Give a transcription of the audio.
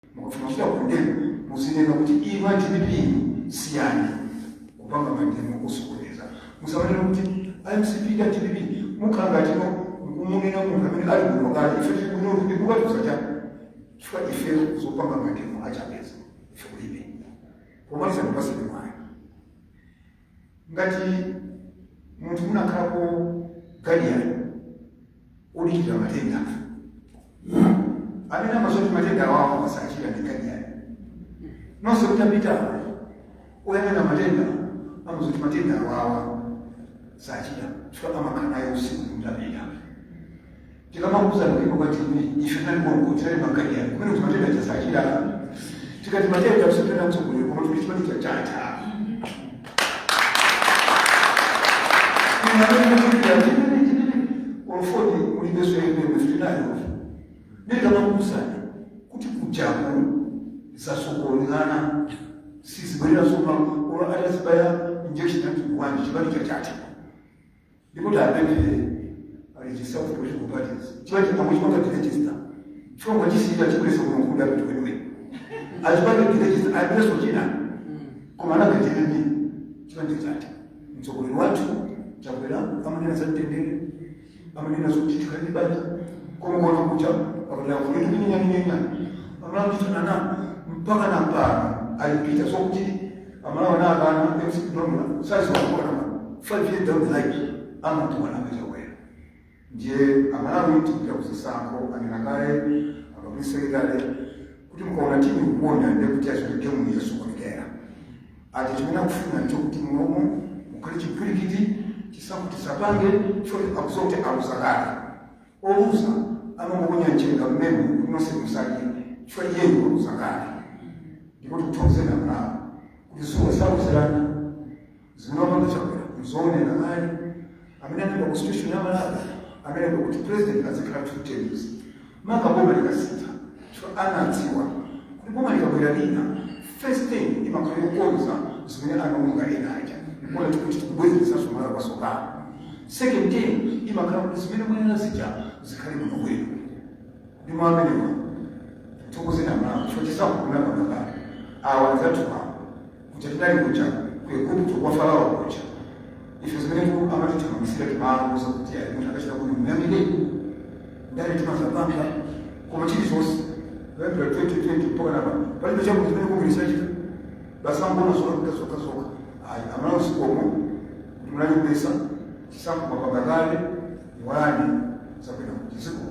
Mukafuna kuchita condemn, muzinena kuti inu a DPP siyani kupanga mademo osokoneza. Musamanena kuti MCP da DPP, mukhala ngati no mukumunena munthu amene ali bwino kale. Ife tili bwino kuti mukatiuza chani? Chifukwa ife zopanga mademo achapeza ife kulibe. Pomaliza, ndipaseni mwayi. Ngati munthu munakhalapo guardian odikirira matenda, amene amazoti matenda awawo asachira ndi guardian. Nonse mutapita, oyang'ana matenda amazoti matenda awawa sachira, chifukwa amakhala naye usiku mutapita. Tikamakuza kuliko kwa TV, ife tinali konko, tinali ma guardian kumene kuti matenda chasachira. Tikati matenda kusipena mtsogolero, koma tuli chipani cha chatha. Olufoni mulibeso yemwe tinayo. Ndikamakuuzani kuti kujaku zasokonezana, sizibwerera soma olo atazibaya injection yati chipani chachatha. Ndipo tapemphe register of political parties, chipani amwe chimanga register, chifukwa chisiyira chibweresa kuno kuda kuti kwenikweni achipange register, ayipeso china, koma anagatireni chipani chachatha. Mtsogoleri wathu Chakwera amanena za mtendere, amanena zokuti tikhale banja, koma kona kucha akati kunyenyaninyenya amalamuchitanana mpaka na pano alipita sokuti amalawa nakana MC Donla saziwakona 5 years down the line amatuwana Chakwera. Ndiye Amalawi, tikupita kuzisankho. Anena kale a publicity secretary kuti mukaona timu ikuponya, ndiye kuti azoti game yasokonekera. Ati chimene akufuna nchokuti munomo mukhale chipwirikiti, chisankho tisapange, chifukwa akuziwa kuti aluza kale. Oluza amangoponya mchenga mmene kuti nonse musadye, chifukwa iyeyo waluza kale. Ndipo tikuthokozeni Amalawi kuti zuwa saluzirana. Zimene wapanga Chakwera nzoonera kale. Amene analemba constitution ya Malawi analemba kuti president azikhala two terms, maka boma likasintha, chifukwa anadziwa kuti boma likabwera lina, first thing imakhala yokonza zimene anaononga ena aja, ndikuona tikuti tikubwezeresanso Malawi kwatsopano. Second term imakhala kuti zimene mwenera zija zikhale bwino bwino. Ndimo amenewa, tikuthokozeni Amalawi chifukwa chisankho kunapanga kale. Awa nzathu awa kuja tinali kuja ku Igupto kwa Farao kuja. Ife zimene tu amatithamangitsira, timauza kuti ayi, munthu akachita bwino muyamire. Ndale timazapanga, koma chilichonse kuyambira 2020 mpaka napa palibe chabwino zimene kugwiritsa chita, basi angona zolakwika zokha zokha. Ayi, Amalawi, sikomo kuti munalimbesa chisankho mwapanga kale, iwalani zabwino chiziko.